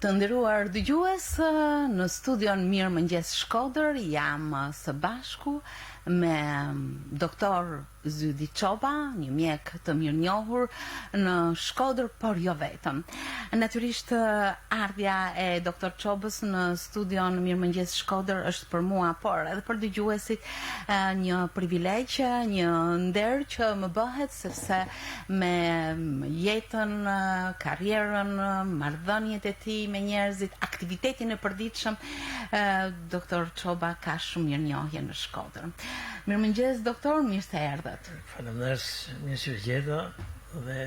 Të nderuar dëgjues, në studion Mirëmëngjes Shkodër jam së bashku me doktor Zyhdi Çoba, një mjek të mirënjohur në Shkodër, por jo vetëm. Natyrisht ardhja e doktor Çobës në studion Mirëmëngjes Shkodër është për mua, por edhe për dëgjuesit një privilegj, një nder që më bëhet sepse me jetën, karrierën, marrëdhëniet e tij me njerëzit, aktivitetin e përditshëm, doktor Çoba ka shumë mirënjohje në Shkodër. Mirëmëngjes doktor, mirë se erdhët. Faleminderit, mirë se ju gjeta dhe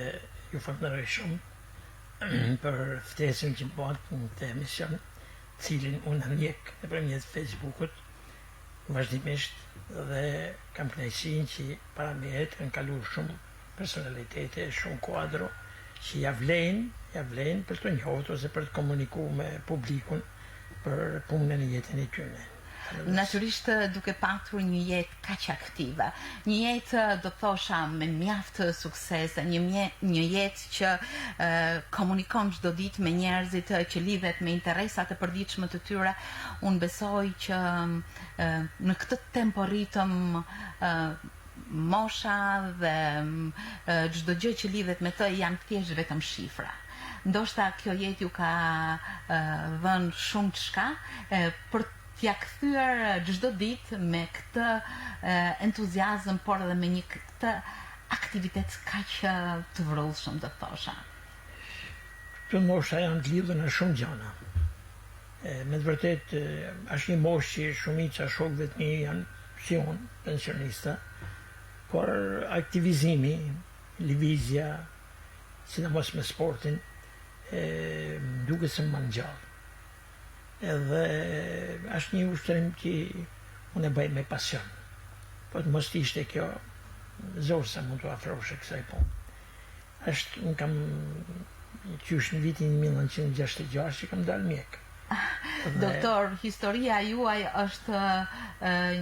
ju falënderoj shumë për ftesën që më bëtë në këtë emision, të cilin unë e ndjek nëpërmjet Facebookut vazhdimisht dhe kam kënaqësinë që para meje kanë kalu shumë personalitete, shumë kuadro që ja vlejnë, ja vlejnë për të njohur ose për të komuniku me publikun për punën e jetën e tyre. Natyrisht duke patur një jetë kaq aktive, një jetë do thosha me mjaft suksese, një mje, një jetë që e, komunikon çdo ditë me njerëzit, që lidhet me interesat e përditshme të tyre, unë besoj që e, në këtë tempo ritëm e, mosha dhe çdo gjë që lidhet me të janë thjesht vetëm shifra. Ndoshta kjo jetë ju ka dhënë shumë çka për t'ia kthyer çdo ditë me këtë entuziazëm, por edhe me një këtë aktivitet kaq të vrullshëm, do të thosha. Këto mosha janë të lidhur në shumë gjana. Me të vërtetë është një moshë që shumica e shokëve të mi janë si unë, pensionista, por aktivizimi, lëvizja, sidomos me sportin, e, më duket se më mban gjallë. Edhe është një ushtrim që unë e bëj me pasion. Po të mos të ishte kjo, zor se mund t'u afrohesha kësaj punë. Është, unë kam qysh në vitin 1966 që kam dalë mjek. Dhe... Doktor, historia juaj është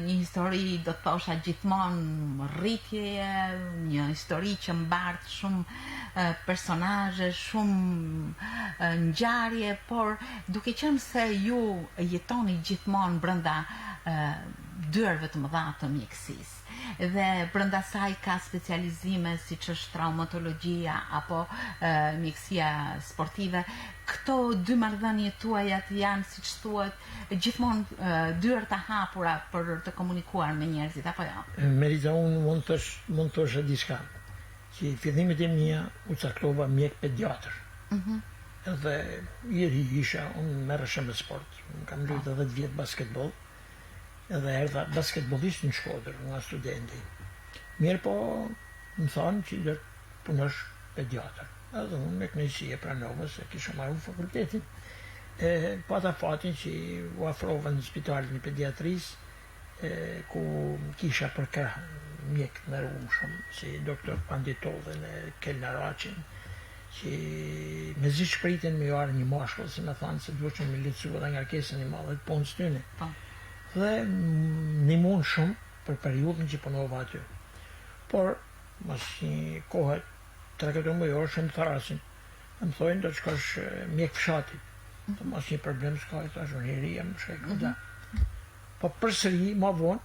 një histori, do të thosha gjithmonë rritjeje, një histori që mbart shumë personazhe, shumë ngjarje, por duke qenë se ju jetoni gjithmonë brenda dyerve të mëdha të mjekësisë. Dhe brenda saj ka specializime siç është traumatologjia apo mjekësia sportive. Këto dy marrëdhënie tuajat janë, siç thuhet, gjithmonë dyer të hapura për të komunikuar me njerëzit apo jo? Merita, unë mund të mund të thosha diçka, që fillimet e mia u caktova mjek pediatër. Mm Edhe i ri isha, unë merresha me sport, unë kam luajtur 10 vjet basketboll. Edhe erdha basketbollist në Shkodër, nga studenti. Mirëpo, më thanë që do të punosh pediatër. Edhe unë me kënaqësi e pranova se kisha marrë fakultetin. E pata fatin që u afrova në spitalin e pediatrisë, e, ku kisha përkrah mjek të nderuar shumë, si doktor Pandi Todhin e Kel Naraqin, që mezi ç'pritën me ju ardhë një mashkull, si me thanë, se duhet që me lehtësu edhe ngarkesën e madhe të punës tyne. Po. Dhe m'nimun shumë për periudhën që punova aty. Por, mas një kohe, 3-4 mujor, shumë thërrasin. Dhe më thojnë, do të shkosh mjek fshatit. Mm -hmm. Asnjë problem s'ka, i thash, unë i ri jam, shkoj kudo. Mm -hmm. Po përsëri, ma vonë,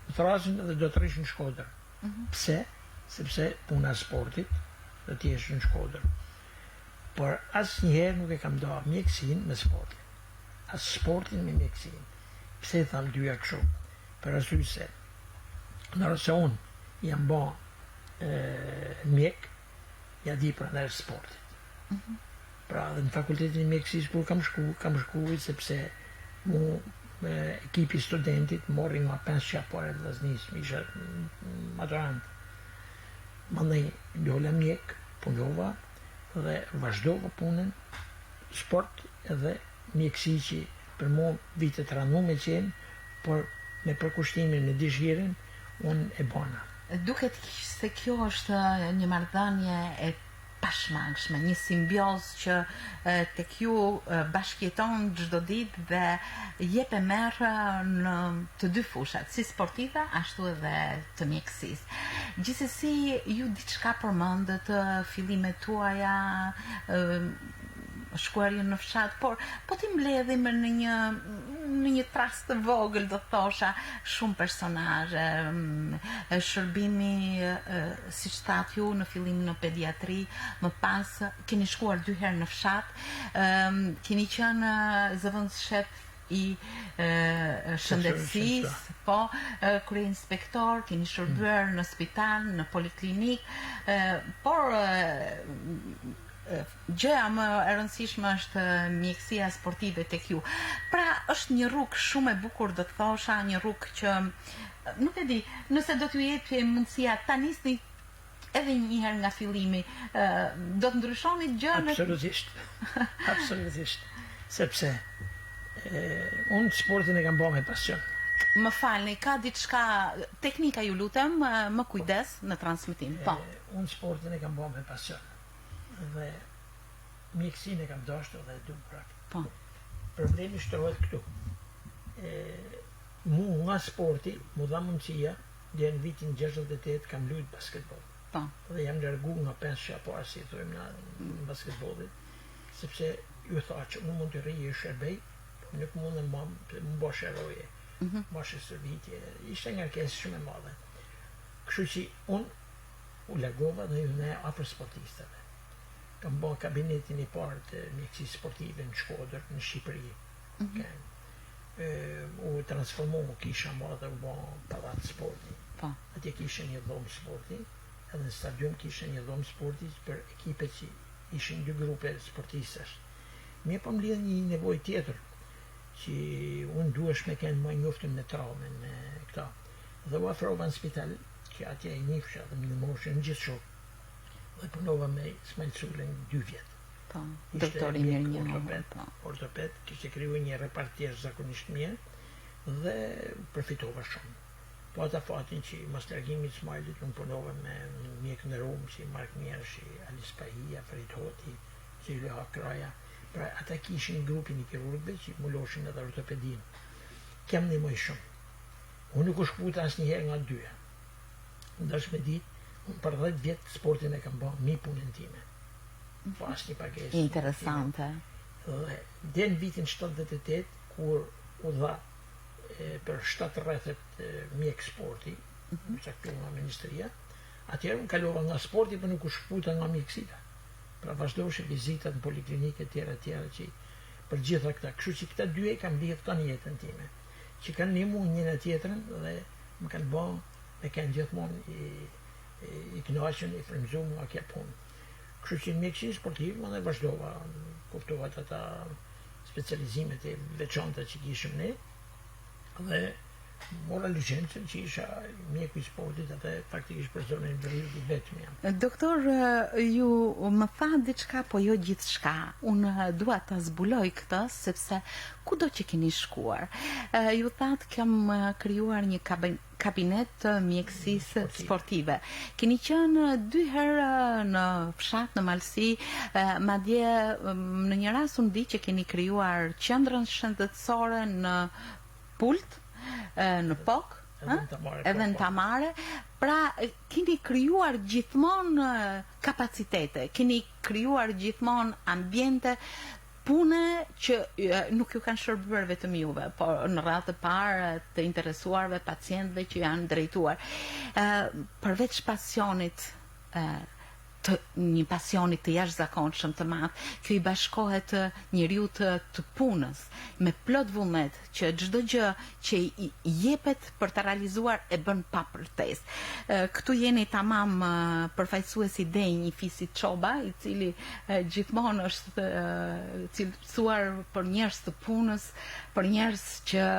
më thërrasin dhe do të rrish në Shkodër. Mm -hmm. Pse? Sepse puna e sportit do të jesh në Shkodër. Por asnjëherë nuk e kam da mjekësinë me sportin. As sportin me mjekësinë. Pse i tham dyja kështu? Për arsye se nëse unë jam ba e, mjek, ja di për nder sportit. Mm -hmm. Pra dhe në fakultetin e mjekësisë kur kam shku, kam shku sepse mu me ekipi studentit morri nga 5 pare të Vllaznisë, isha maturant. Mandej dola mjek, punova dhe vazhdova punën sport edhe mjekësi që për mu vitet rëndume qenë, por me përkushtimin, me dëshirën, unë e bona. Duket se kjo është një marrëdhënie e pashmangshme, një simbiozë që tek ju bashkëjeton çdo ditë dhe jep e merr në të dy fushat, si sportive ashtu edhe të mjekësisë. Gjithsesi ju diçka përmendët fillimet tuaja. shkuarjen në fshat, por po t'i mbledhim në një në një trastë të vogël, do thosha, shumë personazhe, shërbimi siç thatë ju në fillim në pediatri, më pas keni shkuar dy herë në fshat, keni qenë zëvendës shef i shëndetësisë, po, kryeinspektor, keni shërbyer në spital, në poliklinikë, por gjëja më e rëndësishme është mjekësia sportive tek ju. Pra, është një rrugë shumë e bukur, do të thosha, një rrugë që nuk e di, nëse do t'ju jepej mundësia ta nisni edhe një herë nga fillimi, do të ndryshonit gjë në Absolutisht. Absolutisht. Sepse e, unë sportin e kam bërë me pasion. Më falni, ka diçka teknika ju lutem, më kujdes në transmetim. Po. E, unë sportin e kam bërë me pasion. Dhe mjekësinë e kam dashur dhe e du prapë. Po. Problemi shtrohet këtu. E, mu nga sporti, mu dha mundësia, deri në vitin 68 kam luajt basketbol. Po. Dhe jam largu nga pesë parë, si thojmë na në basketbollit, sepse ju tha që unë mund të rri e shërbej, po nuk mund të më të më bësh roje, mm -hmm. mbashe stërvitje, ishte ngarkesë shumë e madhe. Kështu që unë u largova dhe ju ne afër sportistëve. Kam bërë kabinetin e parë të mjekësisë sportive në Shkodër, në Shqipëri. Mm -hmm. e, u transformu kisha madhe u bë pallat sporti. Po. Atje kishe një dhomë sporti, edhe në stadium kishe një dhomë sporti për ekipet që ishin dy grupe sportistësh. Mirë po më lidh një nevojë tjetër, që unë duhesh me kenë më njoftun me traumën, me këta. Dhe u afrova në spital, që atje i njifsha dhe më ndihmoshin në gjithë shok. Dhe punova me Ismail Sulën dy vjet. Po, doktori i mirë njohur, ortoped, po. ortoped, kishte kriju një repart jashtëzakonisht mirë dhe përfitova shumë. Po ata fatin që mas largimit Ismailit unë punova me mjekë nderum si Mark Mjershi, Ali Spahia, Ferit Hoti, Zylo Kraja. Pra ata kishin grupin i kirurgëve që mbuloshin edhe ortopedin. Kjo më ndihmoi shumë. Unë nuk u shkputa asnjëherë nga dyja. Ndash me ditë, unë për 10 vjet sportin e kam bërë mi punën time. Po asnjë pagesë. Interesante. Dhe deri në vitin 78 kur u dha e, për 7 rrethet e, mjek sporti, mm -hmm. u caktua nga ministria, atëherë unë kalova nga sporti, por nuk u shkputa nga mjekësia. Pra vazhdoshin vizitat në poliklinikë e tjera e tjera që për gjitha këta. Kështu që këta dy e kam lidhur tani jetën time, që kanë ndihmuar njëra tjetrën dhe më kanë bërë me kenë gjithmonë i i, i kënaqur, i frymëzuar nga kjo punë. Kështu që në mjekësinë sportive më dhe vazhdova, kuptohet ata specializimet e veçanta që kishim ne dhe mora licencën që isha mjeku i sportit atë faktikisht për zonën e veriut i vetëm jam. Doktor, ju më tha diçka, po jo gjithçka. Unë dua ta zbuloj këtë sepse kudo që keni shkuar, ju thatë kam krijuar një kabinet të mjekësisë sportive. Keni qenë dy herë në fshat në Malësi, madje në një rast unë di që keni krijuar qendrën shëndetësore në Pult, në Pok, edhe në Tamare. Pra, keni krijuar gjithmonë kapacitete, keni krijuar gjithmonë ambiente pune që nuk ju kanë shërbyer vetëm juve, por në radhë të parë të interesuarve, pacientëve që janë drejtuar. Ë përveç pasionit ë të një pasioni të jashtëzakonshëm të madh, kjo i bashkohet njeriut të, të punës me plot vullnet që çdo gjë që i jepet për ta realizuar e bën pa përtesë. Këtu jeni tamam përfaqësues i denjë i fisit Çoba, i cili gjithmonë është cilësuar për njerëz të punës, për njerëz që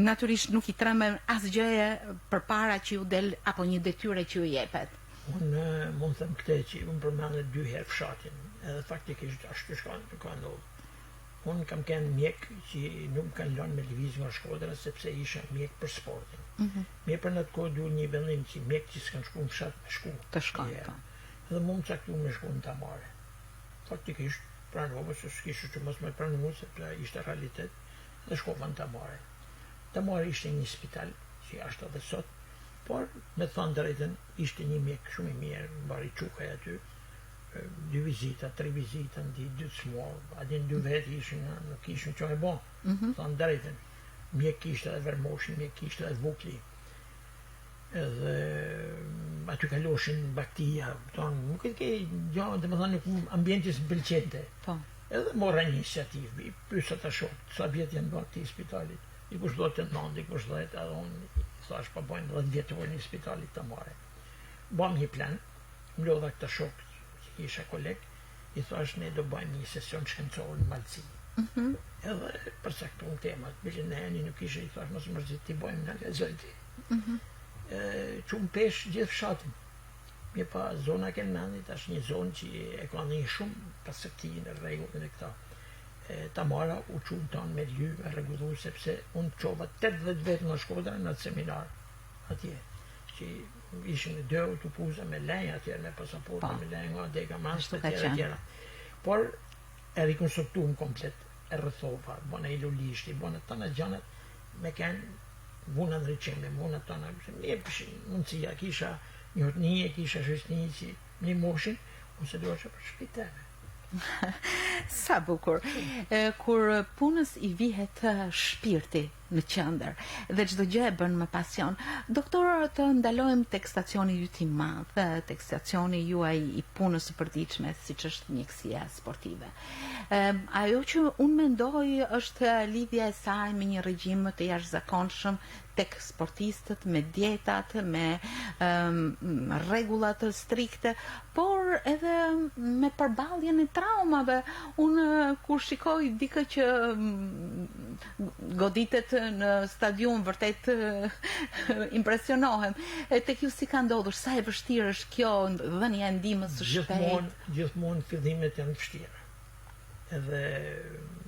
natyrisht nuk i tremben asgjëje përpara që ju del apo një detyre që ju jepet. Unë mund të them këtë që unë përmendë dy herë fshatin, edhe faktikisht ashtu shkon ka ndodhur. Unë kam qenë mjek që nuk më kanë lënë me lëviz nga Shkodra sepse isha mjek për sportin. Mm -hmm. Mirë për në atë kohë duhet një vendim që mjek që s'kan shku në fshat me shku. Të shkojnë, po. Dhe mu më caktu me shku në Tamare. Faktikisht pranova se s'kishe që mos me pranu sepse ishte realitet dhe shkova në Tamare. Tamare ishte një spital që është edhe sot, por me thënë drejtën ishte një mjek shumë i mirë, Bari Çukaj aty. Dy vizita, tre vizita në ditë, dy të smurë, a din dy vetë ishin, nuk ishin që e bo, mm -hmm. thonë drejtën. Mjek ishte edhe Vermoshi, mjek ishte edhe Vukli. Edhe mm, aty kaloshin baktia, thonë, nuk e ke gjo, domethënë, nuk ambienti s'më pëlqente. Po. Edhe morra një iniciativë, i pyesa ata shokët, sa vjet janë bërë këtij spitalit. Dikush thotë 9, dikush 10, edhe unë thash po bëjmë 10 vjetorin e spitalit të marrë. Bëmë një plan, mblodha këta shokë që kisha koleg, i thash ne do bëjmë një sesion shkencor në Malësi. Mm -hmm. Edhe përcaktuam temat, bile në eni nuk ishe, i thash mos mërzit ti bëjmë në lexoj ti. Mm -hmm. E, çum pesh gjithë fshatin. Mirë pa zona e Kelmendit është një zonë që e ka një shumë pastërtinë, rregullin e këta. E, Tamara u çun tanë me ly, me rregullu, sepse unë çova 80 vetë nga Shkodra në atë seminar atje që ishin me dy autobusa me leje atje me pasaportë po. me leje nga dega mas të tjera tjera. Por e rikonstruktuam komplet, e rrethova, bona i lulishti, bona tana gjanat, me kenë vuna ndriçime, vuna tana, më jepshin mundësia, kisha njohni, kisha shoqni që më moshin, unë se duhet për shtëpi teme. Sa bukur. Kur punës i vihet shpirti, në qendër dhe çdo gjë e bën me pasion. Doktor, të ndalojmë tek stacioni yt i madh, tek stacioni juaj i punës së përditshme, siç është mjekësia sportive. Ëm ajo që unë mendoj është lidhja e saj me një regjim të jashtëzakonshëm tek sportistët, me dietat, me rregullat strikte, por edhe me përballjen e traumave. Unë kur shikoj dikë që goditet në stadium vërtet impresionohem. E tek ju si ka ndodhur, sa e vështirë është kjo dhënia e ndihmës së shpejtë? Gjithmonë, gjithmonë fillimet janë të vështira. Edhe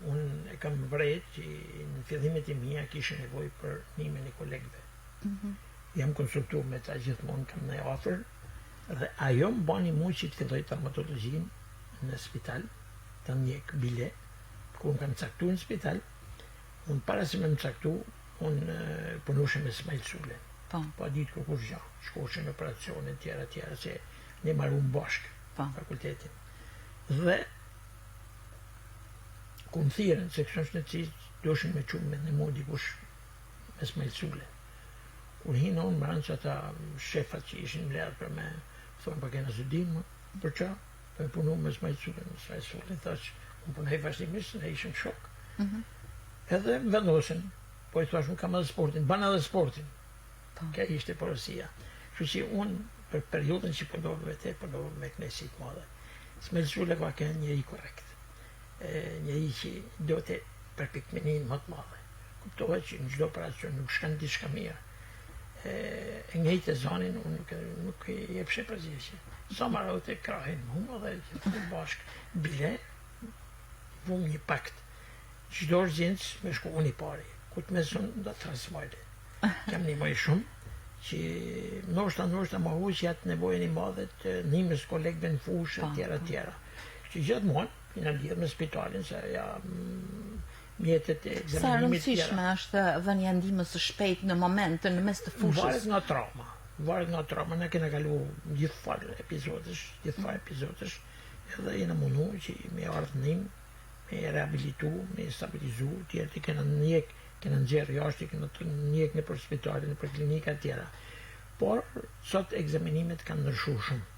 unë e kam vrejt që në fillimet e mia kisha nevojë për ndihmën e kolegëve. Mm -hmm. Jam konsultu me ta gjithmonë kam në afër dhe ajo më bani mu që të filloj traumatologjinë në spital, të ndjek bile, Kur më kanë caktu në spital, unë para se me më caktu, unë punushe me Smajl Sulen. Po. Pa ditë kërkush gja, shkoshe në operacione, tjera, tjera, se ne marum bashkë po. fakultetin. Dhe, kur më thirrën, seksion shëndetësisë, doshin me çu me ndihmu dikush me Smajl Sulen. Kur hinë unë mbrëndë që ata shefat që ishin mbledhë për me, thonë, pa kena së dimë, për qa, Me punu me Smajl Sulen, me Smajl Sulen, thash, unë punoj vazhdimisht, ne ishim shok. Mm -hmm. Edhe më vendosën, po i thash, unë kam edhe sportin, ban edhe sportin. Po. Kjo ishte porosia. Kështu që unë, për periudhën që punova me te, punova me kënaqësi të madhe. Smajl Sula ka qenë njeri korrekt. E, njeri që do të përpikmëninë më të madhe. Kuptohet që në çdo operacion nuk shkon diçka mirë. E ngrite zanin, unë nuk, nuk e jepshe përgjigje. Sa marote krahin mu dhe gjithmonë bashkë. Bile, vum një pakt. Çdo urgjencë me shku unë i pari. Ku të meson do të transmojle. Kam ndihmoj shumë, që ndoshta ndoshta më hoqi atë nevojën e madhe të ndihmës kolegëve në fushë e tjera e tjera. Që gjithmonë jena lidhur me spitalin se ja mjetet e ekzaminimit. Sa e rëndësishme është dhënia e ndihmës së shpejtë në moment, në mes të fushës? Varet nga trauma. Varet nga trauma. Ne kena kalu gjithfarë epizodesh, gjithfarë epizodesh, edhe jena mundu që me ardhë ndihmë, me rehabilitu, me stabilizu, tjerë të kena ndjek, kena nxjerrë jashtë, kena të ndjek nëpër spitale, nëpër klinika tjera. Por, sot ekzaminimet kanë ndryshu shumë.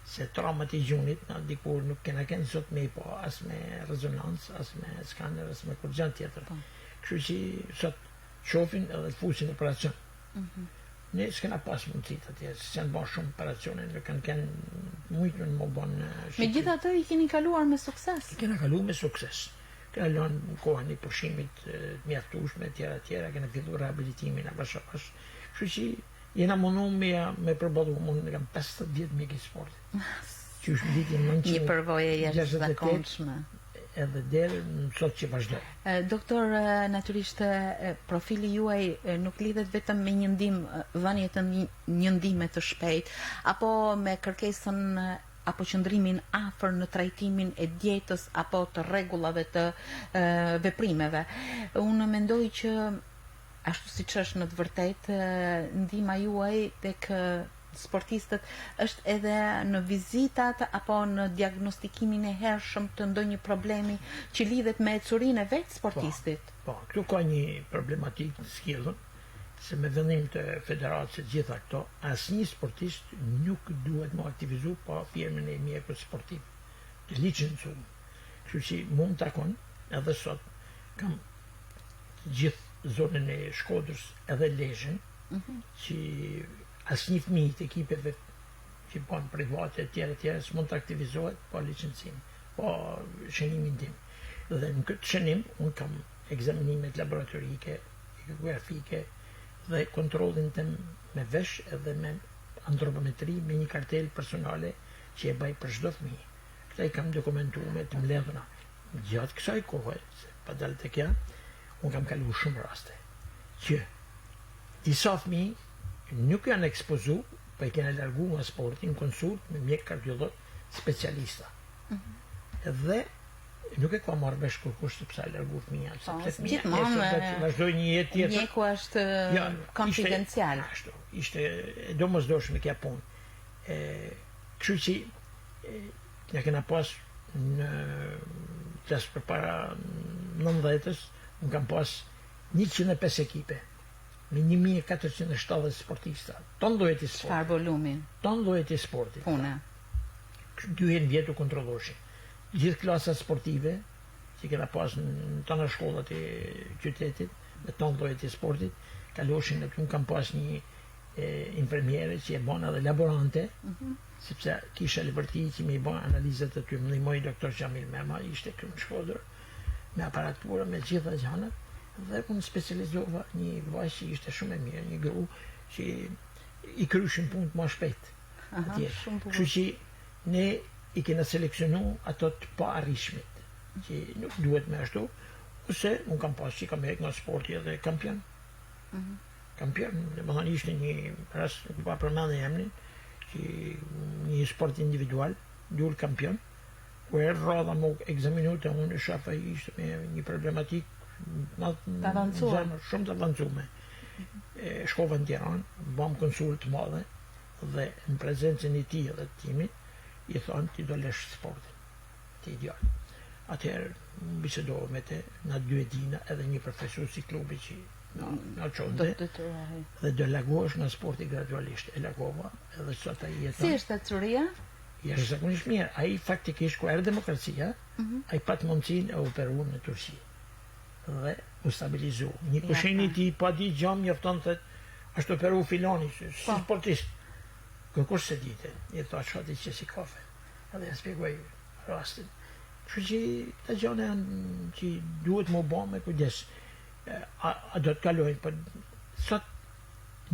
se traumat e gjunit na dikur nuk kena kenë sot me i pa as me rezonancë, as me skaner, as me kurgja tjetër. Po. Kështu që sot shofin edhe të fusin operacion. Mm -hmm. Ne s'kena pas mundësit atje, se s'janë bërë shumë operacione, nuk kanë kenë mujtë me u bën në Shqipëri. Megjithatë i keni kaluar me sukses? I kena kaluar me sukses. Kena lënë kohën e pushimit të mjaftueshme etj etj, kena filluar rehabilitimin avash avash. Kështu që Jena mundu me ja me përballu, unë kam 50 vjet mjek i sportit. Që është në vitin 968. Një përvojë e jashtëzakonshme. Edhe deri në sot që vazhdoj. Doktor, natyrisht profili juaj nuk lidhet vetëm me një ndihmë, dhënie të një ndihme të shpejtë, apo me kërkesën apo qëndrimin afër në trajtimin e dietës apo të rregullave të veprimeve. Unë mendoj që ashtu siç është në të vërtetë ndihma juaj tek sportistët është edhe në vizitat apo në diagnostikimin e hershëm të ndonjë problemi që lidhet me ecurinë e vetë sportistit. Po, po, këtu ka një problematikë të sjellun, se me vendim të federatës e të gjitha këto, asnjë sportist nuk duhet m'u aktivizu pa firmën e mjekut sportiv, të licencum. Kështu që mu më takon edhe sot kam gjithë zonën e Shkodrës edhe Lezhën, mm -hmm. që asnjë fëmijë të ekipeve që bën private etj etj s'mund të aktivizohet pa licencim, pa shënimin tim. Dhe në këtë shënim unë kam ekzaminimet laboratorike, ekografike dhe kontrollin tim me vesh edhe me antropometri me një kartelë personale që e bëj për çdo fëmijë. Këta i kam dokumentuar të mbledhura. Gjatë kësaj kohe, se pa dalë te kjo, unë kam kalu shumë raste që disa fëmijë nuk janë ekspozu, po i kena largu nga sporti në konsult me mjek kardiolog specialista. Mm -hmm. Dhe nuk e ka marrë vesh kurkush sepse a largu fëmija, po, sepse fëmija nesër do të vazhdojë një jetë tjetër. Mjeku është ja, konfidencial. Ishte, ashtu, ishte e domosdoshme kjo punë. E, kështu që ne kena pas në flas përpara 90-ës, unë kam pas 105 ekipe me 1470 sportista. Ton llojet e sportit. Çfarë volumi? Ton llojet e sportit. Pune. Dy herë në vjet u kontrolloshin. Gjithë klasat sportive që kena pas në tana shkollat e qytetit, me ton llojet e sportit, kaloshin aty. Unë kam pas një e, infermiere që e bën edhe laborante, mm -hmm. sepse kisha leverti që me i bën analizat aty, më ndihmoi doktor Qamil Mema, ishte këtu në Shkodër, me aparatura, me gjitha gjanat, dhe unë specializova një vajzë që ishte shumë e mirë, një gru që i kryshin punët më shpejt. Atje. Shumë bukur. Kështu që ne i kena selekcionu ato të paarritshmit, që nuk duhet me ashtu, ose unë kam pas që kam hek nga sporti edhe kampion. Mm -hmm. Kampion, domethënë ishte një rast, nuk pa përmendë emrin, që një sport individual, dul kampion, ku erdh radha m'u ekzaminu te unë, e shof ai ishte me një problematik të avancuar, shumë të avancume. E, shkova në Tiranë, bam konsult të madhe dhe në prezencën e tij dhe të timit, i thonë ti do lesh sportin, ti djalë. Atëherë bisedova me te, na dy e dina edhe një përfaqësues i klubit që na na çonte. Dhe do largohesh nga sporti gradualisht. E largova edhe sot ai jeton. Si është ecuria? Jashtëzakonisht mirë. Ai faktikisht kur erdhi demokracia, mm -hmm. ai pat mundësinë e operu në Turqi dhe u stabilizu. Një kushëri i tij pa di gjë mjafton thot është operu filani si, si po. sportist. Kërkush s'e dite, i tha çfarë ti që si kafe. Edhe ja shpjegoi rastin. Kështu që këta gjëra janë që duhet m'u bë me kujdes. A, a do të kalojnë, po sot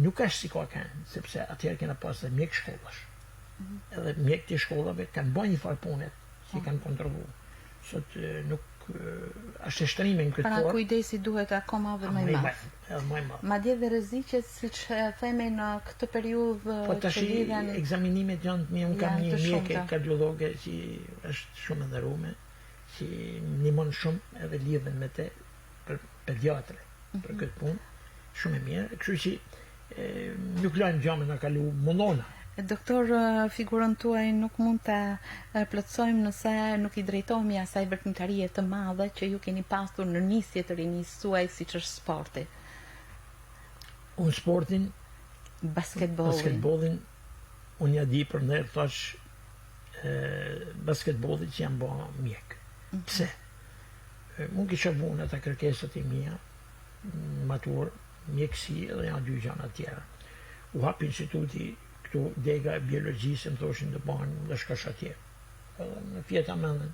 nuk është si ka qenë, sepse atëherë kena pas dhe mjek shkollash. Mm -hmm. Edhe mjekët e shkollave kanë bërë një farë pune që po. kanë kontrollu. Sot nuk është e shtrime në këtë pra, formë. Pra kujdesi duhet akoma dhe më i madh. Edhe më i madh. Madje dhe rreziqet, siç themi në këtë periudhë po, tash që lidhen ekzaminimet janë të mia, unë kam një mjeke kardiologe që është shumë e nderume, që më ndihmon shumë edhe lidhen me te për pediatre mm -hmm. për mhm. këtë punë, shumë e mirë, kështu që e, nuk lajmë gjë me na kalu mundona. Doktor, figurën tuaj nuk mund ta plotësojmë nëse nuk i drejtohemi asaj veprimtarie të madhe që ju keni pasur në nisje të rinisë suaj, siç është sporti. Unë sportin, basketbollin, basketbollin unë ja di për nder thash basketbollit që jam bë mjek. Mm -hmm. Pse? Mund kisha vunë ata kërkesat e mia në maturë, mjekësi edhe janë dy gjëra tjera. U hap instituti këtu dega e biologjisë, më thoshin do bëhen, do shkosh atje. Edhe më fjeta mendën.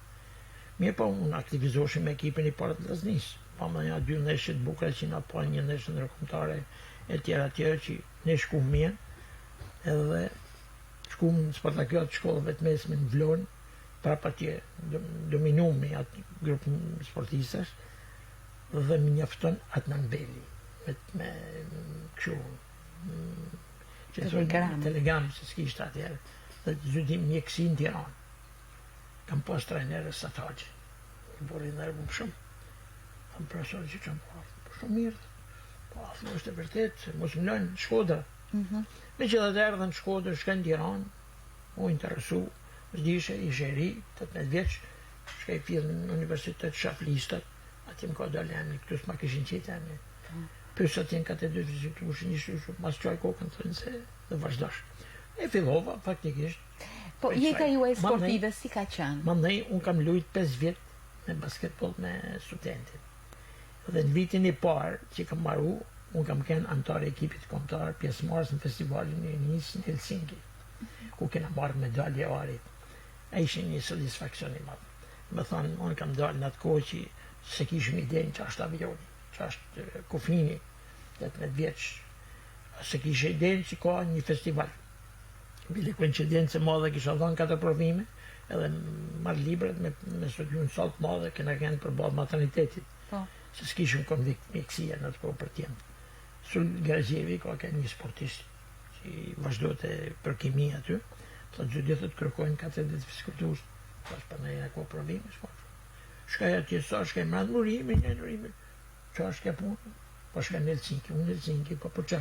Mirë po, unë aktivizoheshim me ekipin e parë të Vllaznisë. Pa më nja dy ndeshje të bukura që na pa një ndeshje ndërkombëtare e tjera tjera që ne shkum mirë. Edhe shkum në Spartakiadë të shkollave të mesme në Vlorë, prapa atje dominum me atë grup sportistash dhe më njofton Adnan Beli me, me kështu që telegram, telegram se s'kishte atëherë dhe të zyti mjekësi në Tiranë kam pas trajner Esat Haxhin një burrë i nderuar shumë tham profesor që kam po, po shumë mirë po a thu është e vërtet se mos më lënë Shkodra. Mm -hmm. Megjithatë erdha në Shkodër, shkoj në Tiranë, u interesu, s'dishe, ishe i ri, 18 vjeç, shkoj fill në universitet, shof listat, atje më ka dalë emni, këtu s'ma kishin qitë emnin. Po. Pys atje në katedrë fizikë, një shu, mas çaj kokën, thënë se dhe vazhdosh. E fillova, faktikisht. Po, jeta juaj sportive si ka qenë? Mandej, unë kam lujt 5 vjet me basketbol me studentin. Dhe në vitin e parë që kam maru, unë kam qenë anëtar i ekipit kombëtar, pjesëmarrës në festivalin e rinisë në Helsinki, ku kena marrë medalje arit. A ishe një satisfaksion i madh. Me thonë, unë kam dalë në atë kohë që se kishim idenë që është avioni, që është kufini, 18 vjeç, se kishe idenë që ka një festival. Bile koincidencë e madhe kisha dhënë katër provime, edhe marrë librat me, me studiu në sallë të madhe, kena qenë përballë maternitetit. Po. Se s'kishim konvikt mjekësia në atë kohë për djemt. Sul Grazhevi ka qenë një sportist që vazhdote për kimi aty, thotë çdo ditë të kërkojnë katedrë të fiskulturës, thash pa në jena kohë provime, s'ka. Shkaj atje sa shkaj mrandë urime, një urime, Qa është kjo punë? Po shkoj në Helsinki, unë në Helsinki, po për qa?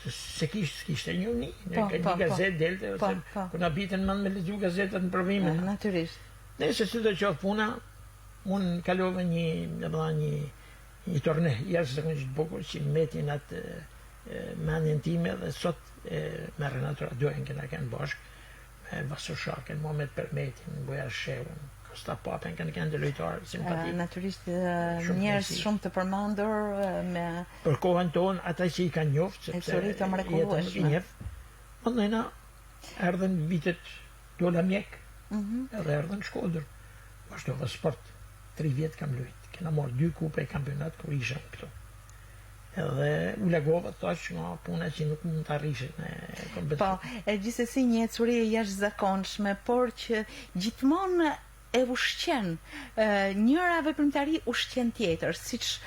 Se, se kish, s'kishte një një, në po, një po, gazetë po. delte, ose po, po. ku na bitën mend me lexu gazetat në provime. Po, natyrisht. Nëse si do qoftë puna, unë kalova një, domethënë një një turne jashtëzakonisht të bukur që mbeti në atë mendjen time dhe sot e, me Renato Radojën kena qenë bashkë me Vaso Shakën, Muhamet Permetin, Bujar Shehun, Kosta Papen, kanë qenë të lojtarë simpatik. Natyrisht njerëz shumë të përmendur me për kohën tonë ata që i kanë njoft sepse ecuri të mrekullueshme. I njeh. Mandena erdhën vitet dola mjek. Mm -hmm. Edhe erdhën në Shkodër. Vazhdova sport. 3 vjet kam lujt. Kena marrë dy kupe kampionat kur isha këtu. Edhe u largova tash nga puna që nuk mund të arrishe në kompeticion. Po, e gjithsesi një ecuri e jashtëzakonshme, por që gjithmonë e ushqen, njëra veprimtari ushqen tjetër, siç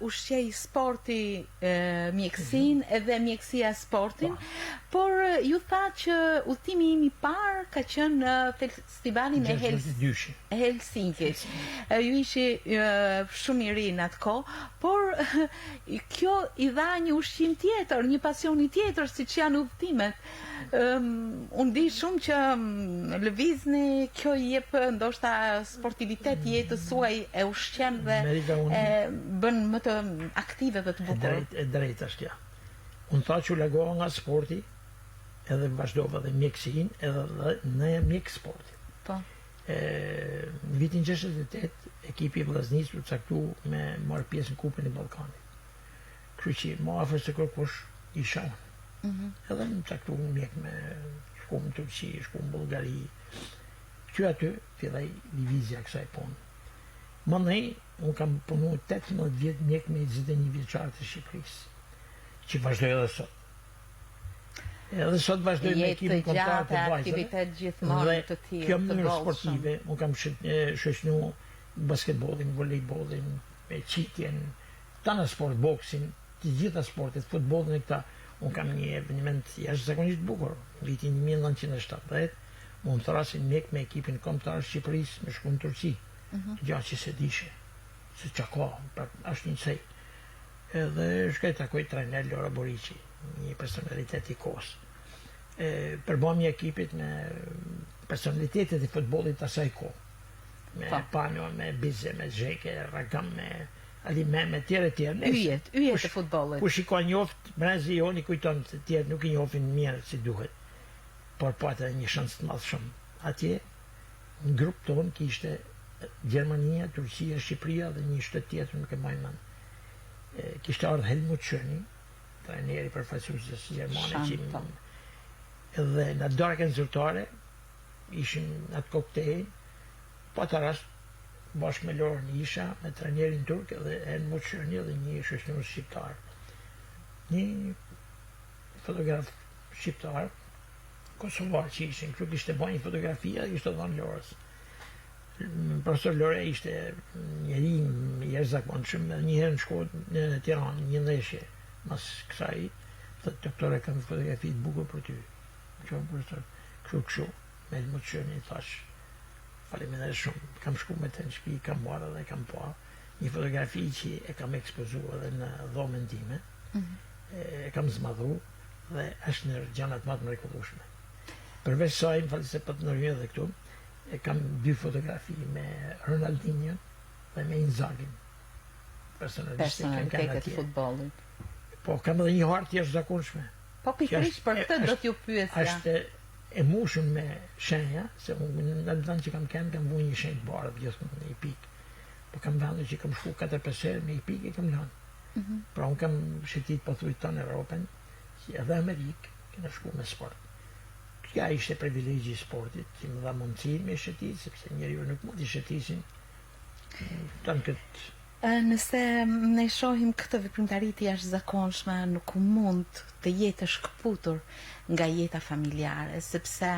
ushqej sporti mjekësinë mm -hmm. edhe mjekësia sportin, po. por ju thatë që udhëtimi im i parë ka qenë në Festivalin e Helsinkit. Ju ishi shumë i ri në atë kohë, por kjo i dha një ushqim tjetër, një pasioni tjetër, siç janë udhëtimet. Unë di shumë që lëvizni, kjo i jep ndoshta sportivitet jetës suaj e ushqen dhe e bën më të aktive dhe të bukur. E drejtë është kjo. Unë tha që u largova nga sporti, edhe vazhdova dhe mjekësinë edhe dhe në mjek sporti. Po. E, në vitin 68, ekipi i Vllaznisë u caktu me marrë pjesë në Kupën e Ballkanit. Kështu që më afër se kërkush isha unë. Mm -hmm. Edhe më caktu mjek me shku në Turqi, shku në Bullgari. Që aty filloi lëvizja kësaj punë. Mandej, unë kam punu 18 vjet mjek me 21 vjeçarët e Shqipërisë, që vazhdoj edhe sot. Edhe sot vazhdoj me ekipin kombëtar të vajzave. Aktivitet gjithmonë të tillë. Kjo mënyrë sportive, unë kam shoqnu basketbollin, volejbollin, me qitjen, tana sport, boksin, të gjitha sportet, futbollin e këta. Unë kam një eveniment jashtëzakonisht të bukur. Në vitin 1970, mu më thrasin mjek me ekipin kombëtar të Shqipërisë me shku në Turqi. Mm -hmm. Gja që se dishe, se ça ka, pra, është një sej. Edhe shkoj takoj trajner Loro Boriçi, një personalitet i kohës. E përbamja e ekipit me personalitetet e futbollit të asaj kohë. Me po. Pano, me Bize, me Zheke, Ragam, me Ali Meme, tjerë e tjerë. Yjet, yjet e futbollit. Kush i ka njoft, brezi jonë i kujton të tjerë nuk i njohin mirë si duhet. Por pata një shans të madh shumë. Atje, në grup tonë kishte Gjermania, Turqia, Shqipëria dhe një shtet tjetër nuk e mbaj mend. Kishte ardhur Helmut Schöni, trajneri përfaqësueses gjermane që po. edhe në darkën zyrtare ishim në atë koktejl, pata rast bashkë me Lorën isha, me trajnerin turk dhe Helmut Schöni dhe një shoqërues shqiptar. Një fotograf shqiptar, kosovar që ishin, këtu kishte bërë një fotografi dhe kishte dhënë Lorës. Profesor Lore ishte njeri i jashtëzakonshëm, edhe një herë në Shkodër, në Tiranë, një ndeshje mas kësaj, thotë doktor e kam fotografi të bukur për ty. Kjo profesor, kështu kështu, me Helmut Schönin thash, faleminderit shumë. Kam shku me të në shtëpi, kam marrë dhe kam pa një fotografi që e kam ekspozuar edhe në dhomën time. Mm -hmm. E kam zmadhu. Dhe është ndër gjanat më të mrekullueshme. Përveç saj, më fal se po të ndërhyj edhe këtu, e kam dy fotografi me Ronaldinho dhe me Inzaghin. Personalisht kam qenë atje. futbollit. Po kam edhe një hartë të jashtëzakonshme. Po pikërisht për këtë do t'ju pyesja. Është e mbushur me shenja, se unë në atë vend që kam qenë kam vu një shenjë të bardhë gjithmonë një pikë. Po kam vende që kam shku 4-5 herë me një pikë e kam lënë. Mm -hmm. Pra unë kam shëtit pothuaj tanë Europën, si edhe Amerikë, kena shku me sport. Kjo ishte privilegji i sportit, që më dha mundësi me shëtit, sepse njeriu nuk mund të shëtisin tanë këtë Nëse ne shohim këtë veprimtari të jashtëzakonshme, nuk mund të jetë e shkëputur nga jeta familjare, sepse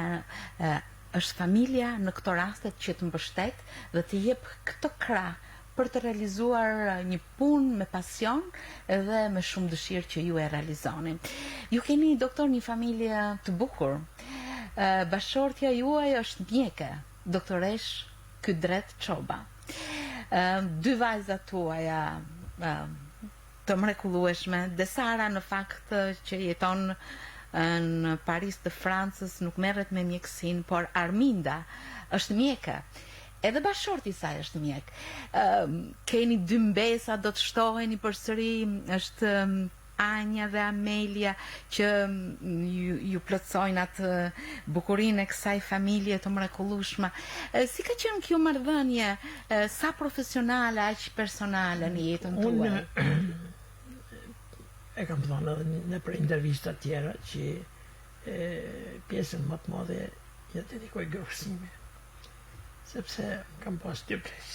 është familja në këto raste që të mbështet dhe të jep këtë krah për të realizuar një punë me pasion dhe me shumë dëshirë që ju e realizoni. Ju keni doktor një familje të bukur. Bashkëshortja juaj është mjeke, doktoreshë Kydret Çoba. Dy vajzat tuaja të mrekullueshme, Desara në fakt që jeton në Paris të Francës nuk merret me mjekësinë, por Arminda është mjeke. Edhe bashkëshorti i saj është mjek. Keni dy mbesa, do të shtoheni përsëri, është Anja dhe Amelia që ju, ju plotësojnë atë bukurinë e kësaj familje të mrekullueshme. Si ka qenë kjo marrëdhënie, sa profesionale aq personale në jetën tuaj? Unë e kam thënë edhe nëpër intervista të tjera që e, pjesën më të madhe ia dedikoj gruas sime. Sepse kam pas dy pleq.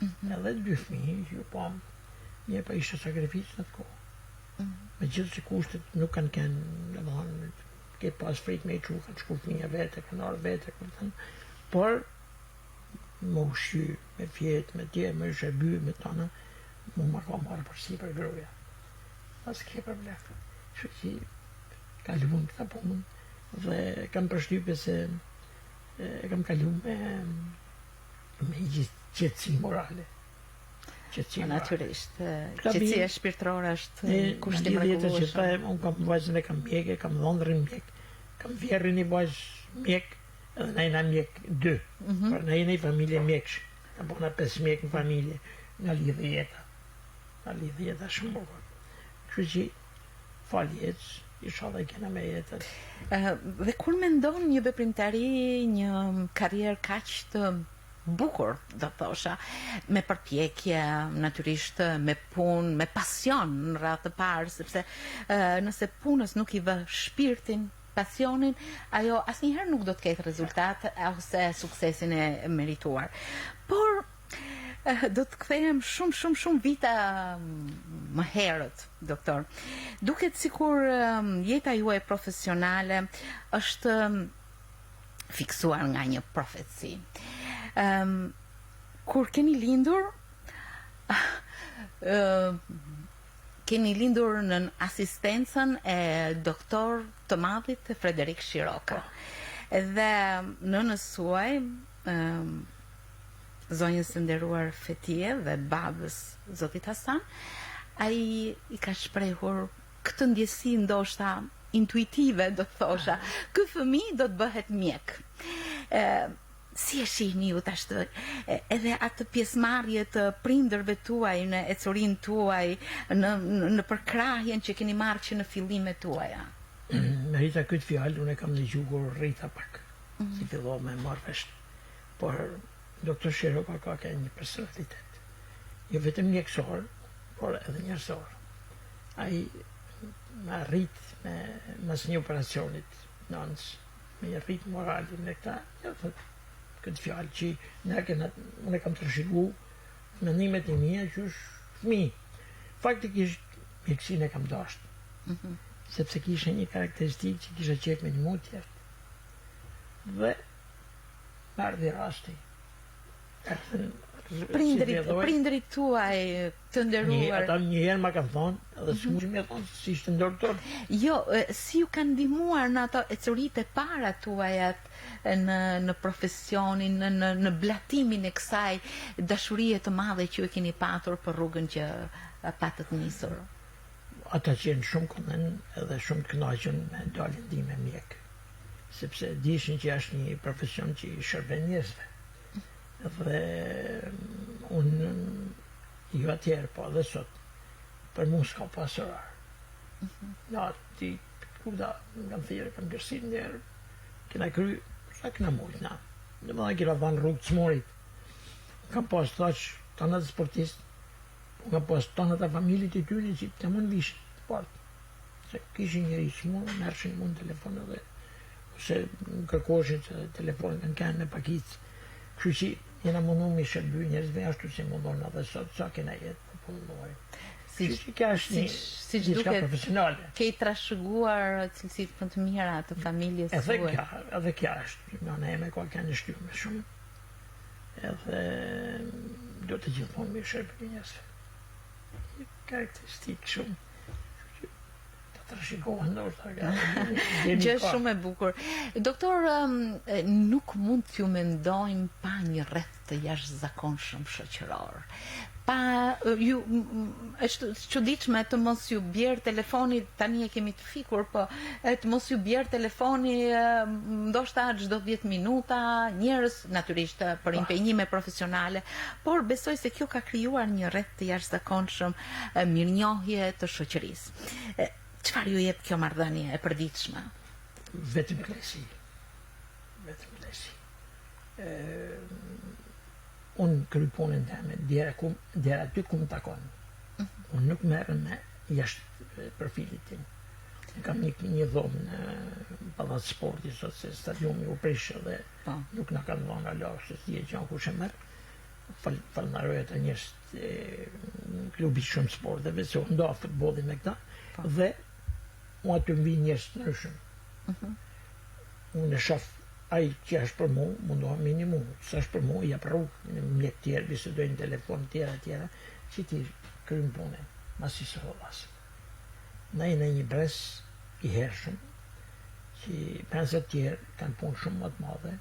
Mm -hmm. Edhe dy fëmijë që ju pam, mirëpo ishte sakrificë në atë kohë. Mm -hmm. Megjithëse kushtet nuk kanë qenë, domethënë, ke pas frikë me i çu, kanë shku fëmija vete, kanë ardhë vete, kupton, por me ushqy, me fjetë, me tje, me shërby, me tana, mu ma ka marrë përsipër gruja. As ke problem. Kështu që kaluam këta punë dhe kam përshtypje se e kam kalu me me gjithë qetësi morale. Qetësi morale. Natyrisht, qetësia shpirtërore është kusht i mrekullueshëm. Unë kam vajzën e kam mjeke, kam dhëndrin mjek, kam vjehrrin një vajzë mjek, edhe na jena mjek dy. Mm -hmm. Pra na jena një familje mjeksh. Na bona pesë mjek në familje, na lidhi jeta. Na lidhi jeta shumë bukur. Kështu që falë jetës, ishalla i kena me jetë. Dhe kur mendon një veprimtari, një karrierë kaq të bukur, do thosha, me përpjekje, natyrisht me punë, me pasion në radhë të parë, sepse nëse punës nuk i vë shpirtin, pasionin, ajo asnjëherë nuk do të ketë rezultat ose suksesin e merituar. Por do të kthehem shumë shumë shumë vite më herët, doktor. Duket sikur jeta juaj profesionale është fiksuar nga një profeci. Ëm kur keni lindur ë keni lindur nën asistencën e doktor të madhit Frederik Shiroka. Po. Dhe nënës suaj ëm zonjës së nderuar Fetie dhe babës zotit Hasan, ai i ka shprehur këtë ndjesi ndoshta intuitive, do të thosha, ky fëmijë do të bëhet mjek. Ë si e shihni ju tash të, edhe atë pjesëmarrje të prindërve tuaj në ecurinë tuaj, në në, në përkrahjen që keni marrë që në fillimet tuaja? Merita këtë fjalë unë e kam dëgju kur rrita pak, mm -hmm. si fillova me marrë vesh. Por doktor Shiroka ka qenë një personalitet, jo vetëm mjekësor, por edhe njerëzor. Ai më rrit me mas një operacionit nënës, me rrit moralin e këta, ja thot këtë fjalë që ne kena, unë e kam trashëgu mendimet e mia që është fëmijë. Faktikisht mjekësinë e kam dashtë, mm -hmm. sepse kisha një karakteristikë që kisha qejf me ndihmu tjerët. Dhe Më erdhi rasti. Erdhën prindërit, prindërit tuaj të nderuar. Një, ata një herë ma kanë thonë, edhe mm -hmm. s'mund me thonë si ishte në doktor. Jo, si ju kanë ndihmuar në ato ecuritë e para tuajat në në profesionin, në në, në blatimin e kësaj dashurie të madhe që ju e keni patur për rrugën që patët nisur. Ata qenë shumë kontent edhe shumë të kënaqur me daljen time mjek, sepse dishin që është një profesion që i shërben njerëzve. Dhe unë jo atëherë, po edhe sot, për mu s'ka pas orar. Mhm. Na, ti, kur da, më kam thirrë, kam gërsit njerë, kena kry, sa kena mujtë na. Dhe më dhe kena dhanë rrugë të smurit. Kam pas thash, tanë atë sportist, po kam pas tanë ata familjet e tyre që të mund vishin sport. Se kishin njeri smur, merrshin mu në telefon edhe ose më kërkoshin se telefonin kanë kenë me pakicë. Kështu që jena mundu me shërby njerëzve ashtu si mundon edhe sot sa kena jetë, po po mundohemi. Si Kështu që kjo është një si diçka duket profesionale. ke trashëguar cilësitë më të mira të familjes Edhe suaj. kjo, edhe kjo është, nëna eme ka qenë e shtyme shumë. Edhe do të gjithmonë me shërby njerëzve. Një karakteristikë shumë që të trashëgohen ndoshta ka gjeni Gjë ka. shumë e bukur. Doktor, nuk mund t'ju mendojmë pa një rreth të jashtëzakonshëm shoqëror. Pa ju është çuditshme të mos ju bjer telefoni, tani e kemi të fikur, po e, të mos ju bjer telefoni ndoshta çdo 10 minuta, njerëz natyrisht për impenjime profesionale, por besoj se kjo ka krijuar një rreth të jashtëzakonshëm mirënjohje të shoqërisë. Çfarë ju jep kjo marrëdhënie e përditshme? Vetëm kënaqësi. Vetëm kënaqësi. Unë kryj punën teme, dera ku, dera aty ku më takon. Unë nuk merrem me jashtë profilit tim. Unë kam një, një dhomë në Pallat Sporti, sot se stadiumi u prish edhe Po. nuk na kanë dhënë hala, se s'di e gjë kush e merr. Fal, falënderoj ata njerëz e klubit shumë sporteve, se u nda futbolli me këta, Po. dhe mu aty më vinë njerëz të ndryshëm. Unë e shoh ai që është për mu, mundohem me ndihmu, s'është për mu, i jap rrugë, në mjek tjerë, bisedoj në telefon, tjera, tjera, që ti krym punën, masi së hodhas. Na jena një brez i hershëm, që brezat tjerë kanë punë shumë më të madhe,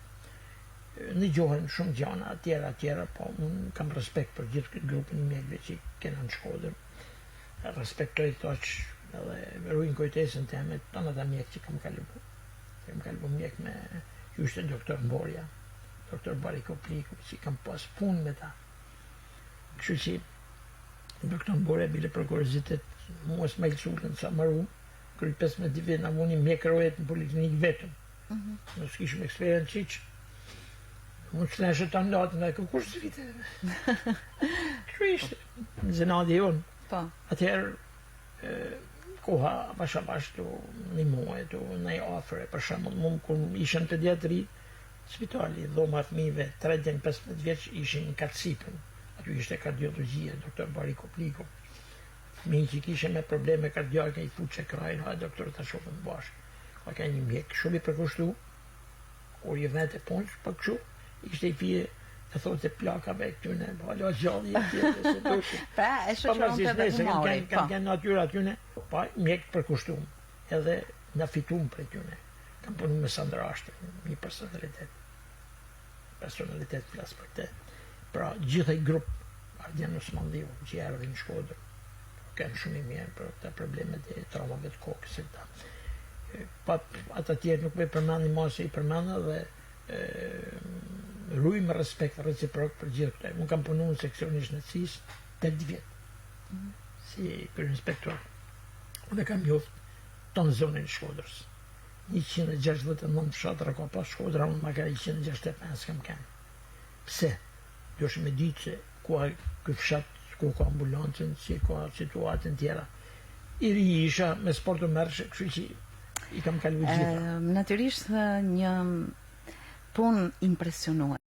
ndëgjohen shumë gjana, tjera, tjera, po unë kam respekt për gjithë këtë grupin e mjekëve që kena në Shkodër, respektoj thoq edhe ruajnë kujtesën teme tonë ata mjek që kam kalu. Kam kalu mjek me ju ishte doktor Mborja, doktor Bari Kopliku, që kam pas punë me ta. Kështu që doktor Mborja bile për kuriozitet, mua Smajl Sulën sa maru, kry 15 vjet na vuni mjek rojet në poliklinik vetëm. Mm -hmm. Nuk kishim eksperiencë hiç. Unë s'leshë të natën, dhe kush s'vite. Kështu ishte, zenati jonë. Po. Atëherë, koha avash avash tu ndihmue, tu nej afër, për shembull, mu kur isha në pediatri, spitali, dhoma e fëmijëve 3 deri në 15 vjeç ishin në Katsipën. Aty ishte kardiologjia, doktor Bari Kopliku. Fëmijë që kishe me probleme kardiake i futshe krajnë, hajde doktor ta shohim bashkë. Ka qenë një mjek shumë i përkushtu, kur i vete punës, po kështu, ishte i fije e thotë plakave këtyne, po hala gjallë je tjetër, se doshe. Pra, e shoqëronte edhe humori, po. Kanë qenë natyra atyne, pa mjek të përkushtum, edhe na fitum prej tyne. Kam punu me Sandra Ashtin, një personalitet, personalitet flas për këtë. Pra, gjithë ai grup, Ardian Osmanliu, që erdhi në Shkodër, kanë shumë i mirë për këta problemet e traumave të kokës e këta. Pa ata tjerë nuk më përmendi më se i përmenda dhe rujmë respekt reciprok për gjithë këta. Unë kam punuar në seksionin e shëndetësisë 8 vjet si kryeinspektor. Unë kam njoft tonë zonën e Shkodrës. 169 fshatra ka pas Shkodra, unë ma ka 165 kam kenë. Pse? Duhesh me ditë se ku a ky fshat, ku ka ambulancën, si ka situatën tjera. I ri isha, me sport u merrshe, kështu që i kam kalu gjitha. Natyrisht një punë impresionuese.